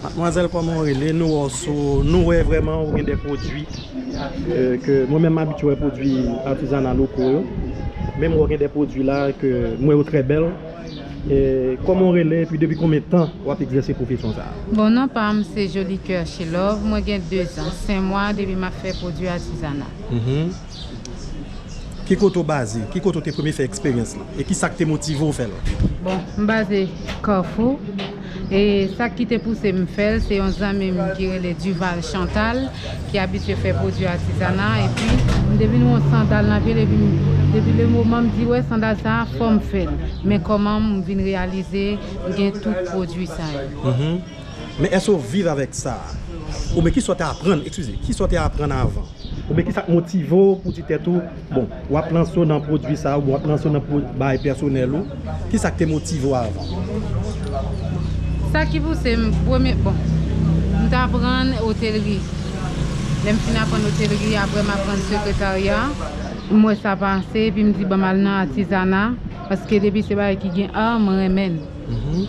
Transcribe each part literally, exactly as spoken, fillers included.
Madmwazèl, kòman w rele? Nou wè w sou, nou wè vrèman ou gen de pwodui, euh, ke mwen menm m abitye wè pwodui atizana loko yo. Men m wè w gen de pwodui la ke m wè yo trè bèl. E kòman w rele, epi depi konbyen tan w ap egzèse pwofesyon sa a? Bon, non pa m se Jolie Cœur Chelove. Mwen gen de zan, senk mwa depi m ap fè pwodui atizana. Mhm. Ki kote w baze? Ki kote w te premye fè eksperyans lan? E ki sa k te motive w fè l? Bon, m baze Kafou. E sa ki te pouse m fè l, se yon zanmi m ki rele Duval Chantal, ki abitye fè pwodui atizana. Epi, m te vin wè yon sandal nan pye l, epi m, depi le moman m di, wè, sandal sa a, fò m fè l. Men kòman m vin reyalize m gen tout pwodui sa yo. Mhm. Men èske w viv avèk sa? Oubyen ki sa w te aprann, eskize, ki sa w te aprann avan? Oubyen ki sa k motive w pou di tèt ou, bon, w ap lanse w nan pwodui sa, oubyen w ap lanse w nan pwo-, bagay pèsonèl ou? Ki sa k te motive w avan? Sa ki pouse m, premye, bon, m t aprann otelri. Lè m fin aprann otelri, apre m aprann sekretarya. M wè sa pa ase, epi m di, "Ban m al nan atizana," paske depi se bagay ki gen a, mwen renmen l. Mhm.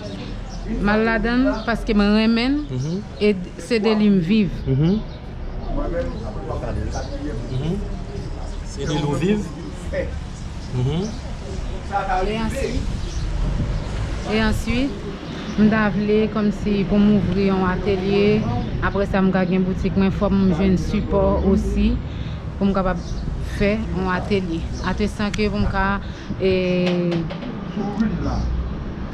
M al ladan l paske mwen renmen l, mhm, e se de li m viv. Mhm. Mhm. Se de li w viv. Mhm. E answit, e answit, m ta vle kòmsi pou m ouvri yon atelye. Apre sa, m ka gen boutik mwen, fò m jwenn sipò osi pou m kapab fè yon atelye. Ate san ke pou m ka, e,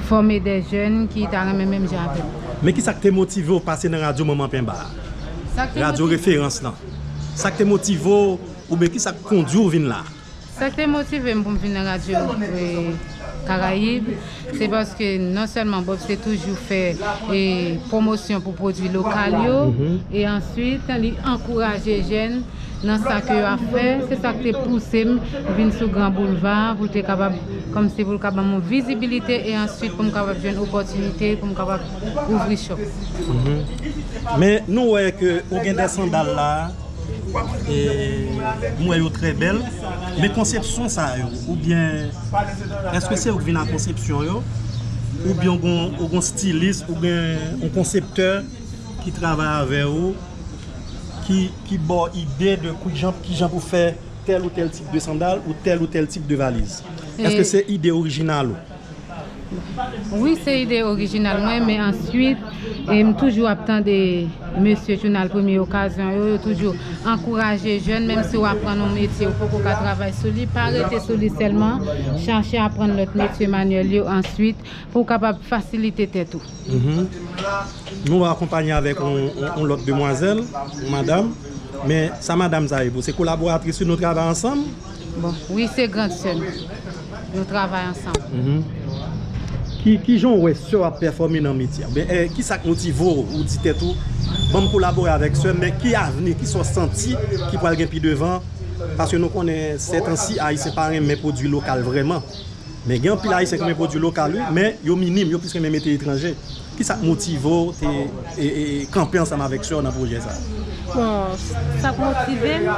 fòme de jèn ki ta renmen menm jan avè m. Men ki sa k te motive w pase nan radyo Manman Penba a? Sa k te radyo motive referans lan. Sa k te motive w, oubyen ki sa k kondui w vin la? Sa k te motive m pou m vin nan radyo, e, Karayib, se paske non sèlman Bob se toujou fè, e, pwomosyon pou pwodui lokal yo, mhm, e answit, li ankouraje jèn nan sa ke yo ap fè. Se sa k te pouse m vin sou Gran Boulva, pou l te kapab, kòmsi pou l ka ban m yon vizibilite, e answit pou m kapab jwenn opòtinite, pou m kapab ouvri chòp. Mhm. Men nou wè ke ou gen de sandal la, e, m wè yo trè bèl. Men konsepsyon sa yo, oubyen èske se ou k vin ak konsepsyon yo, oubyen ou gon, ou gon stilis, oubyen yon konseptè ki travay avè ou, ki, ki ba w ide de kijan, kijan pou fè tèl ou tèl tip de sandal ou tèl ou tèl tip de valiz? Èske se ide orijinal ou? Wi, se ide orijinal mwen, men answit, e, m toujou ap tande mesye jounal Premye Okazyon yo, yo toujou ankouraje jèn, menm si w aprann yon metye, ou poko ka travay sou li, pa rete sou li sèlman, chache aprann lòt metye manyèl yo answit, pou w kapab fasilite tèt ou. Mhm. Nou akonpanye avèk yon, yon, yon lòt demwazèl, yon madanm. Men sa madanm sa ye pou, se kolaboratris ou, nou travay ansanm? Bon, wi, se grand sè m. Nou travay ansanm. Mhm. Ki, ki jan w wè sè w ap pèfòme nan metye a? Oubyen, eh, ki sa k motive w, ou di tèt ou, "Ban m kolabore avèk sè m," men ki avni, ki sa w santi ki pral gen pi devan? Paske nou konnen, sètansi, Ayisyen pa renmen pwodui lokal vrèman. Men gen anpil Ayisyen ki renmen pwodui lokal, wi, men yo minim, yo plis renmen mete etranje. Ki sa k motive w te, e, e, e, kanpe ansanm avèk sè w nan pwojè sa a? Bon, sa k motive m,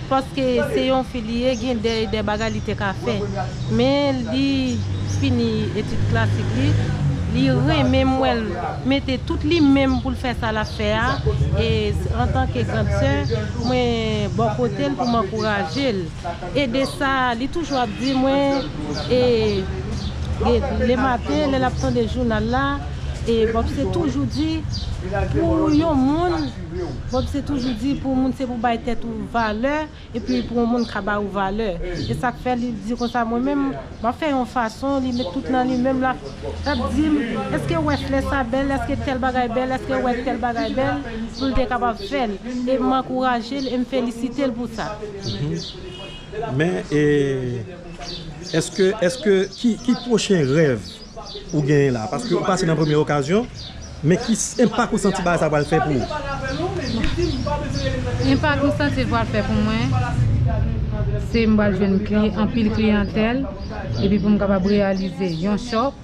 paske se yon fi li ye, gen de, de bagay li te ka fè. Men li fini etid klasik li, li renmen m wè l mete tout li menm pou l fè sa l ap fè a. E antanke grand sè, mwen bò kote l pou m ankouraje l. E de sa, li toujou ap di mwen, e, e lematen, lè l ap tande jounal la, e Bob se toujou di, pou yon moun, Bob se toujou di, pou moun, se pou bay tèt ou valè, epi pou yon moun ka ba ou valè. E sa k fè li di konsa, mwen menm, m ap fè yon fason, li met tout nan li menm, l ap, l ap di m, "Èske w wè flè sa bèl? Èske tèl bagay bèl? Èske w wè tèl bagay bèl?" Pou l te kapab fè l. E m ankouraje l, e m felisite l pou sa. Mhm. Men, e, èske, èske, ki, ki pwochen rèv ou genyen la? Paske ou pase nan Premye Okazyon, men ki s-, enpak ou santi bagay sa pral fè pou ou? Enpak m santi l pral fè pou mwen, se m pral jwenn kli-, anpil kliyantèl, epi pou m kapab reyalize yon chòp.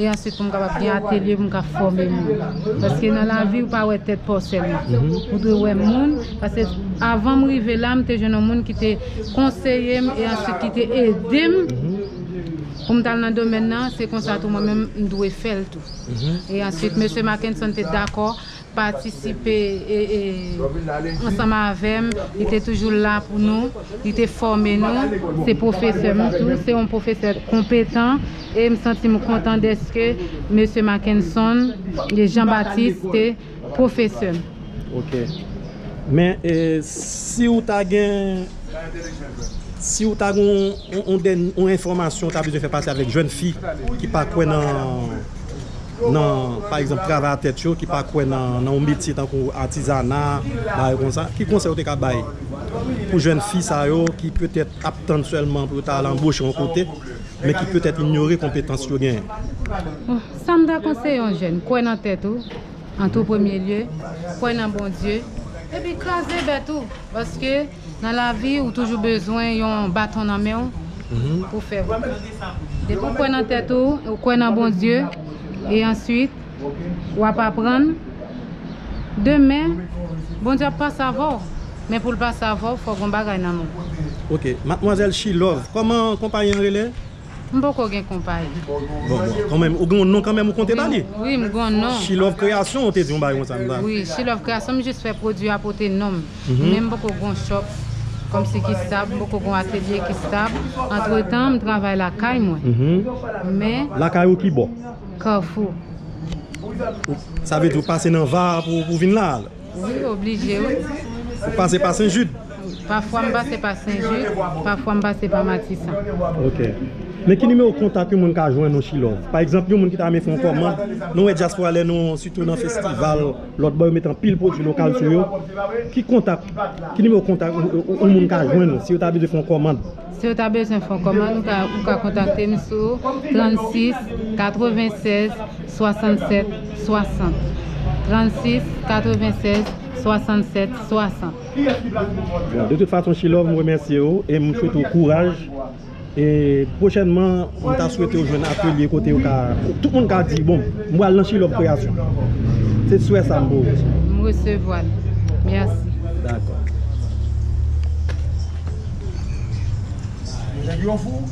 E answit pou m kapab gen atelye pou m ka fòme moun. Paske nan lavi, ou pa wè tèt pa w sèlman. Ou dwe wè moun. Paske avan m rive la, m te jwenn yon moun ki te konseye m e answit ki te ede m pou m t al nan domèn nan. Se konsa tou mwen menm, m dwe fè l tou. E answit, mesye Mackenson te dakò patisipe e, e, ansanm avè m. Li te toujou la pou nou. Li te fòme nou. Se pwofesè m tou. Se yon pwofesè konpetan. E m santi m kontan dèske mesye Mackenson e Jean Baptiste te pwofesè m. Ok. Men, e, si w ta gen, si w ta gen yon, yon, yon dèny-, yon enfòmasyon w ta bezwen fè pase avèk jèn fi ki pa kwè nan, nan, pa egzanp, travay a tèt yo, ki pa kwè nan, nan yon metye tankou atizana, bagay konsa, ki konsèy w te ka bay pou jèn fi sa yo ki petèt ap tann sèlman pou yo ta al anboche yon kote, men ki petèt inyore konpetans yo genyen? Bon, sa m ta konseye yon jèn, kwè nan tèt ou, an tou premye lye, kwè nan Bondye, epi kraze bèt ou, paske nan lavi, ou toujou bezwen yon baton nan men w pou fè wout. Depi w kwè nan tèt ou, ou kwè nan Bondye, e answit, w ap aprann. Demen, Bondye ap pase avè w, men pou l pase avè w, fòk gon bagay nan men w. Ok, Madmwazèl She Love, kòman konpayi an rele? M poko gen konpayi. Bon, bon, kanmenm, ou gen yon non kanmenm ou konte ba li? Wi, m gen yon non. She Love Création, ou te di yon bagay konsa, m ta. Wi, She Love Création, m jis fè pwodui a pote non m. Men m poko gen yon shop kòmsi ki stab, m poko gen yon atelye ki stab. Antretan, m travay lakay mwen. Men lakay ou ki bò? Kafou. Sa vle di ou pase nan Va pou, pou vin la? Wi, oblije, wi. Ou pase pa Sen Jid? Pafwa m pase pa Sen Jid, pafwa m pase pa Matisan. Ok. Men ki nimewo kontak yon moun ka jwenn ou, She Love? Pa egzanp, yon moun ki ta renmen fè yon kòmand, nou wè dyaspora lè nou, sitou nan festival, lòt bò yo met anpil pwodui lokal sou yo. Ki kontak, ki nimewo kontak yon, yon, yon moun ka jwenn ou si yo ta bezwen fè yon kòmand? Si w ta bezwen fè yon kòmand, ou ka, ou ka kontakte m sou trannsis katrevennsèz swasannsèt swasant. Trannsis katrevennsèz swasannsèt swasant. Bon, de tout fason, She Love, m remèsye w e m swete w kouraj. E pwochènman, m ta swete w jwenn atelye kote yo ka, tout moun ka di, bon, m pral nan She Love Création. Se swè sa m ba w. M resevwa l. Mèsi. Dakò. Nèg yo fou.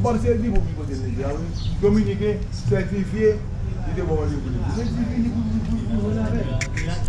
Bon, se di pou vin kote nèg la, wi. Dominiken, sètifye, li te ba w randevou. Li di vini pou, pou, pou, pou jwenn avè l.